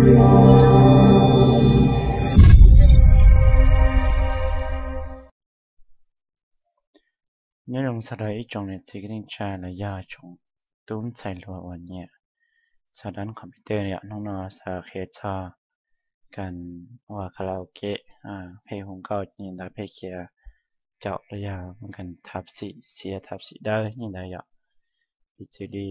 Nyob zoo txog rau ib tsoom niam txiv kwv tij neej tsa los yog tsoom tub ntxhais hluas uas nyiam txog dab computer yom, hnub no xav qhia txog kas ua karaoke, pheej hu nkauj ntawd pheej khiav caum los yog kas thab xim xiav thab xim dawb ntawd yom. Piv txwv li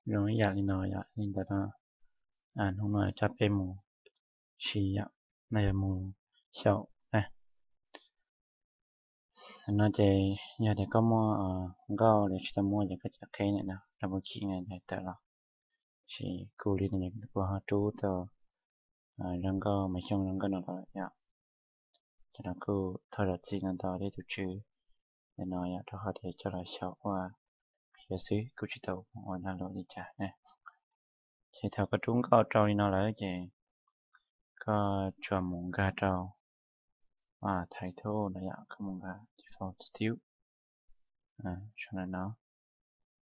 Zoo ib yam li no yom, li ntawd no, hnub no coj peb mus siv yom, no yog mus xyaum na. No ces yog tias koj muaj nkauj los tsis tau muaj ces koj cia qheb na, rau mus khij na tawm los. Tab sis kuv li no kuv ho rub tau zaj nkauj mas xyoo zaj nkauj no los yom. Ces no kuj thov zam txim ntau ntau rau tus tswv no yom, rau qhov tias coj los xyaum ua qhia xwb kuj tsis tau ua lag luam li cas na. Ces thaum koj rub nkauj rau li no lawm ces koj tsuas mus nkag rau title no yom, koj mus nkag default stil, sau ntawm no,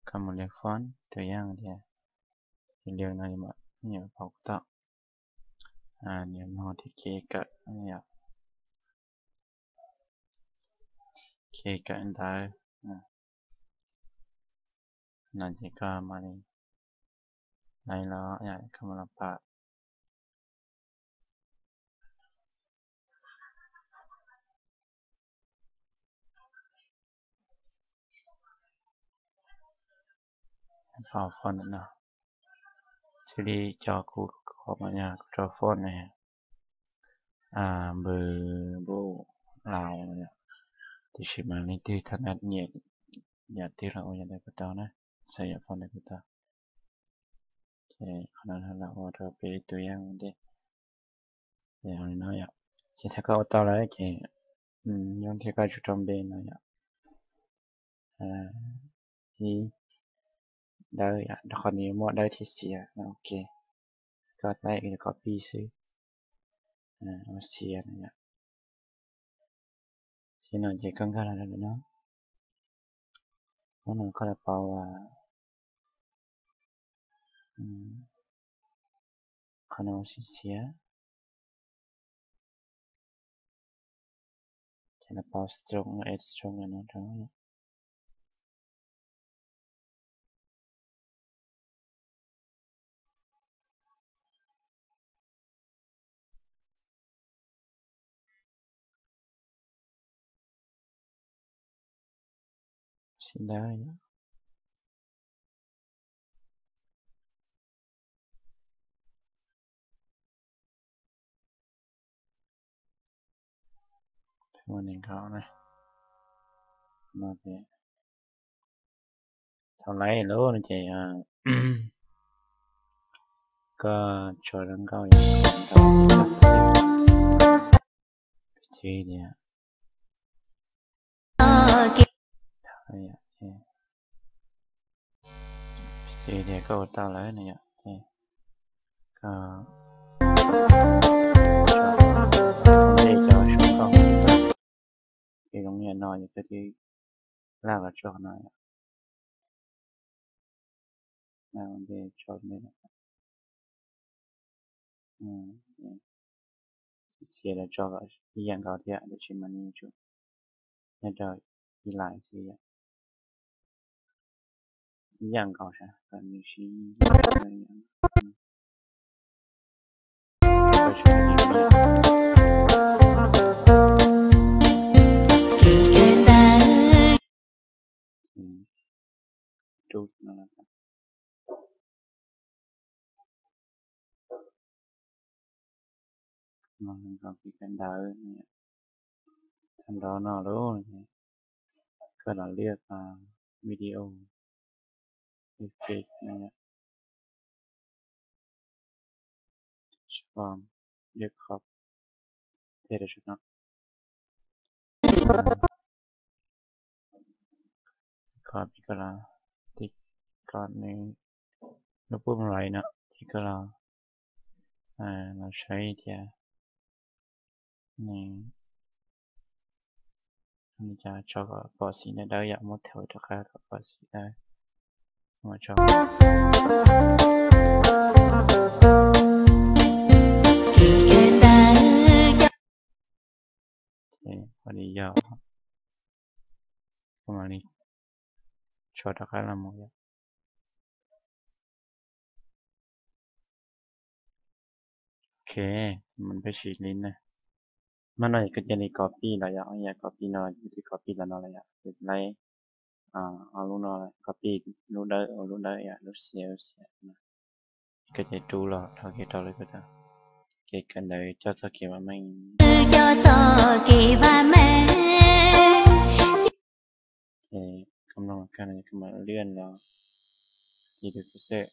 koj mus liam font tus yam tias liam no yom, pom kuv tau, niam no thiab kev kawm yom, kev kawm ntawd no ces koj mam li laiv los yom, koj mam los pam Ho font ntawm no, xws li cov kuv, kuv rau font ne, npws npuj laus, tiam sis mas leej twg thov nyiam yam twg los ua yam ntawd kuj tau na, xav yam font ntawd kuj tau. Ces qhov no los ua rau peb tus yam ntej. Ces no yom, ces thaum koj ua tau lawm ces zoo thiab koj tsum rau npe no yom, ib dawb yom, rau qhov nws muaj dawb thiab xiav no, ok. Koj tab copy xwb, ua xiav no yom. Ces no ces koj nkag los rau no, hnub no koj los pauv qhov no xiav xiav, ces los pauv stroke, add stroke no rau. Xiv dawb yom. Ua nees nkaum na. No ces thaum laiv lawm no ces koj tso zaj nkauj yom, piv txwv tias, piv txwv tias koj ua tau lawm no yom, ces koj ntej cov suab nkauj, ces zoo yam no ces koj twb laj los tso no yom. Laj ua ntej tso ntej no. Xiav los tso kom ib yam nkaus thiab, tiam sis mas nws yuav tsum nyob rau ib lais xwb yom. Ib yam nkaus sas kom nws sib rub no. Ntawd, thaum nrov no lauj, Koj los liaj video effect no, transform, liaj copy, tej rau saum no. Copy koj los, copy nws lub pub mus lawm no ces koj los, los saib tias nws, nws cov tso kom pom xim dawb dawb yom, muab thauj rov qab kom pom xim dawb. Ua li yog, koj mam li tso rov qab los mus yom. Ok, mus peb sim li na. Mas no koj cia li copy los yom, yog copy no, copy los no los yom, ces laib ob lub no, copy lub dawb ua lub dawb yom, lub xiav lub xiav no. Koj cia li rub los dhau kev rau lawm, ces kawm ntawv coj txoj kev vam meej. Ces koj mloog los kag no koj mam lwaj los, ces tus kuv xwb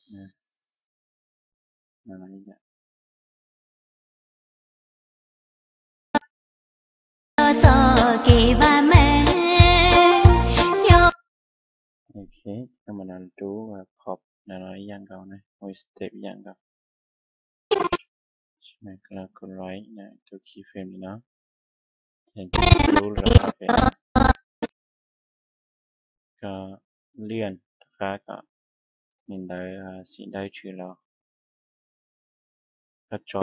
no. Ok, koj mam los rub pop no los ib yam nkaus na, ua step ib yam nkaus. Koj los rub tus keyframe li no, ces rub los pem, koj lwaj rov qab kom nws ntawd xim dawb tshwm los koj tso.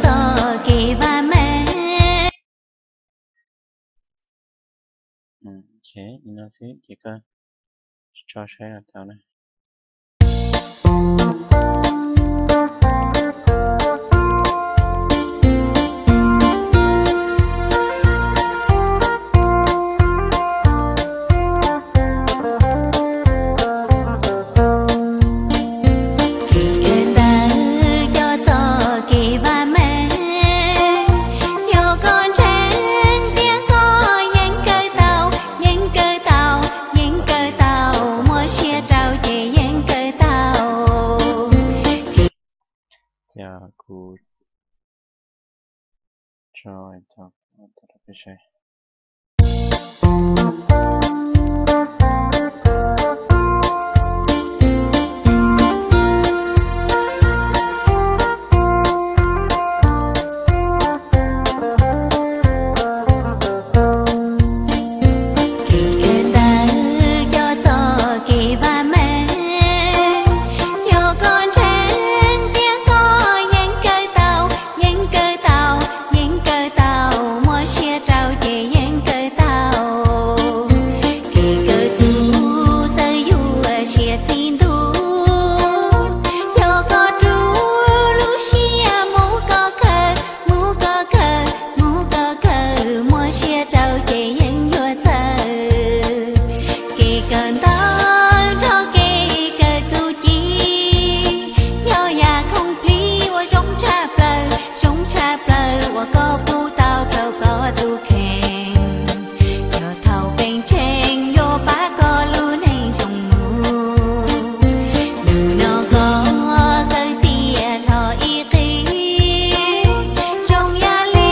Ok, li no xwb ces koj tso saib los tau na. Kawm ntawv coj txoj kev vam meej, yog koj ntseeg tias koj yeej kawm tau, yeej kawm tau, yeej kawm tau, muaj siab rau ces yeej kawm tau. Ces kuv tso rau peb saib. Kawm ntawv coj txoj kev vam meej, yog koj ntseeg tias koj yeej kawm tau, yeej kawm tau, yeej kawm tau, muaj siab rau ces yeej kawm tau. Kev kawm txuj txawj yuav siab txij ntuj, yog koj rub lub siab mus koj kawm, mus koj kawm, mus koj kawm, muaj siab rau ces yeej yuav txawj. Kev kawm ntawv nrog kev kawm txuj ci, yog yam khoom plig uas zoo tshaj plaws, zoo tshaj plaws uas koj pub tau rau koj tus kheej. Yog thaum peb ntseeg yuav pab koj lub neej zoo mus, hnub no koj kawm tiav hlo ib qib, zoo yam li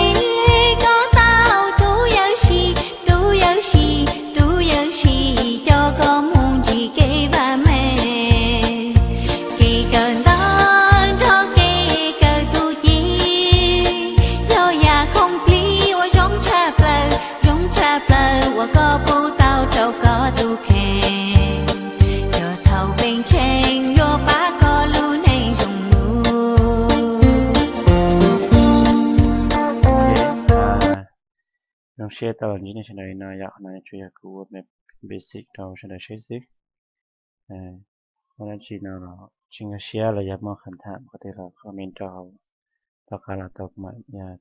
koj tau tus yawm sij, tus yawm sij, tus yawm sij coj koj mus ntsib kev vam meej. Kev kawm ntawv nrog kev kawm txuj ci, yog yam khoom plig uas zoo tshaj plaws, zoo tshaj plaws uas koj pub tau rau koj tus kheej. Yog thaum peb ntseeg yuav pab koj lub neej zoo mus. Zoo siab tau los ntsib nej sawv daws li no yom, no tsuas yog kuv ua basic rau sawv daws saib xwb. Muaj dab tsi no los tsis nkag siab los yog muaj qhov tham qhov twg los comment rau hauv, tom qab los tau kuv mam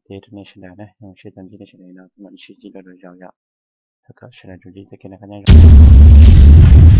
teb rau nej sawv daws na. Zoo siab tau ntsib nej sawv daws li no, kuv mam sib ntsib dua lwm zaus yom. Thov kom sawv daws tsuas ntsib txoj kev noj qab nyob zoo.